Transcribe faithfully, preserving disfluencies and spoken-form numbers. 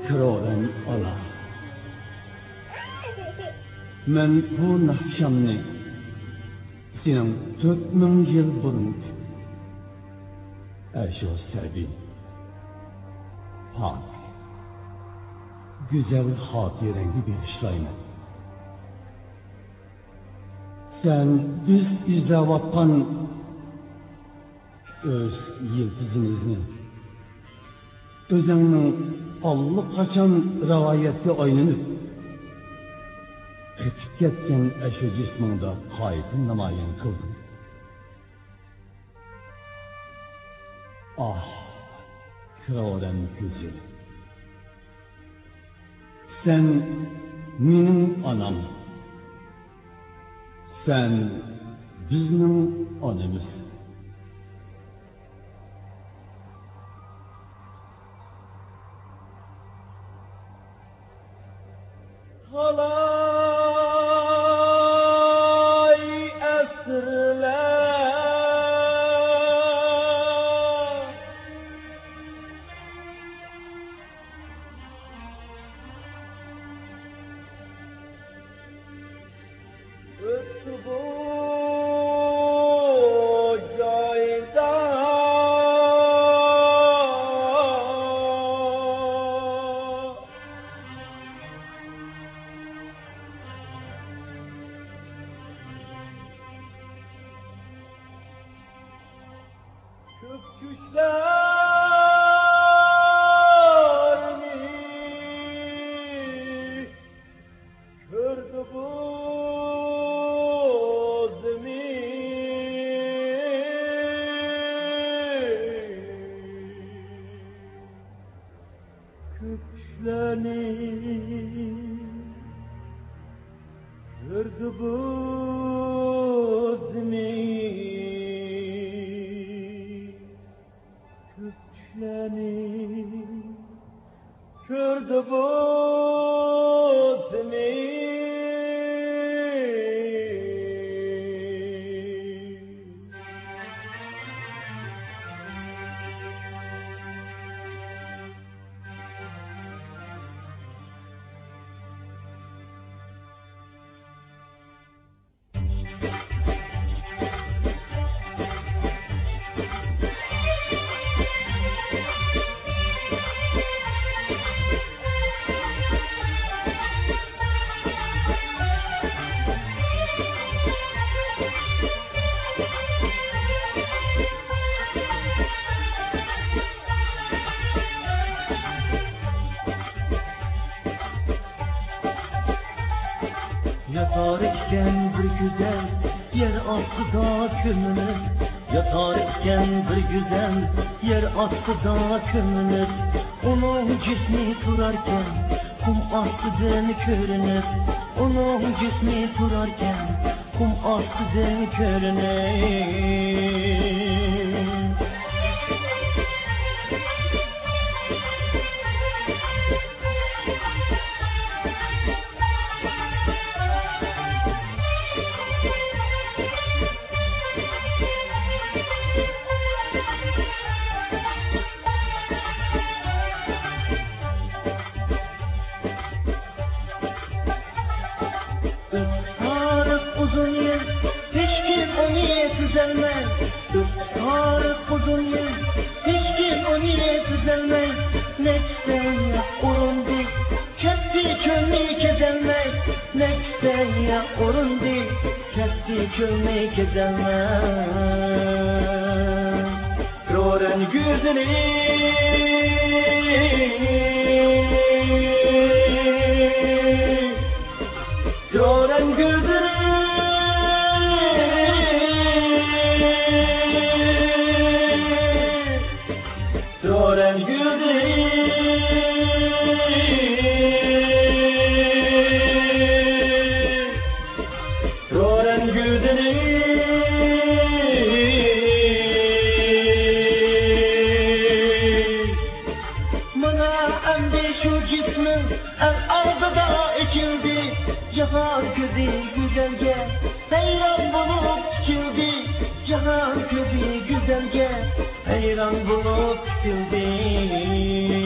كىرورەن ئانا، مەن بۇ ناخشامنى سېنىڭ تۆت مىڭ يىل بۇرۇنقى ئەشۇ سەبىي، پاك، گۈزەل خاتىرەڭگە بېغىشلايمەن. سەن بىز ئىزدەۋاتقان ئۆز يىلتىزىمىزنى، ئۆزۈڭنىڭ ئاللىقاچان رىۋايەتكە ئايلىنىپ، قېتىپ كەتكەن ئەشۇ جىسمىڭدا قايتا نامايان قىلدىڭ. ئاھ، كىرورەن گۈزىلى، سەن مېنىڭ ئانام، سەن بىزنىڭ ئانىمىز. تالاي ئەسىرلەر ئۆتتى بۇ جايدا. كۆپ چۈشلەرنى كۆردى بۇ زېمىن. كۆپ چۈشلەرنى كۆردى بۇ زېمىن. كۆپ چۈشلەرنى كۆردى بۇ زېمىن. ياتار ئىكەن بىر گۈزەل، يەر ئاستىدا كۆمۈلۈپ. ياتار ئىكەن بىر گۈزەل، يەر ئاستىدا كۆمۈلۈپ. ئۇنىڭ جىسمى تۇراركەن، قۇم ئاستىدىن كۆرۈنۈپ. ئۇنىڭ جىسمى تۇراركەن، قۇم ئاستىدىن كۆرۈنۈپ. ئۆتۈپ تارىخ ئۇزۇن يىل، ھېچكىم ئۇنى تۈزەلمەي. ئۆتۈپ تارىخ ئۇزۇن يىل، ھېچكىم ئۇنى تۈزەلمەي. نەچچە سەيياھ ئۇرۇندى، كەتتى چۆلنى كېزەلمەي. نەچچە سەيياھ ئۇرۇندى، كەتتى چۆلنى كېزەلمەي. تۆرەن گۈزىلى، تۆرەن گۈزىلى، تۆرەن گۈزىلى. تۆرەن گۈزىلى، جاھان كۆزى گۈزەلگە ھەيران بولۇپ تىكىلدى. جاھان كۆزى گۈزەلگە ھەيران بولۇپ تىكىلدى.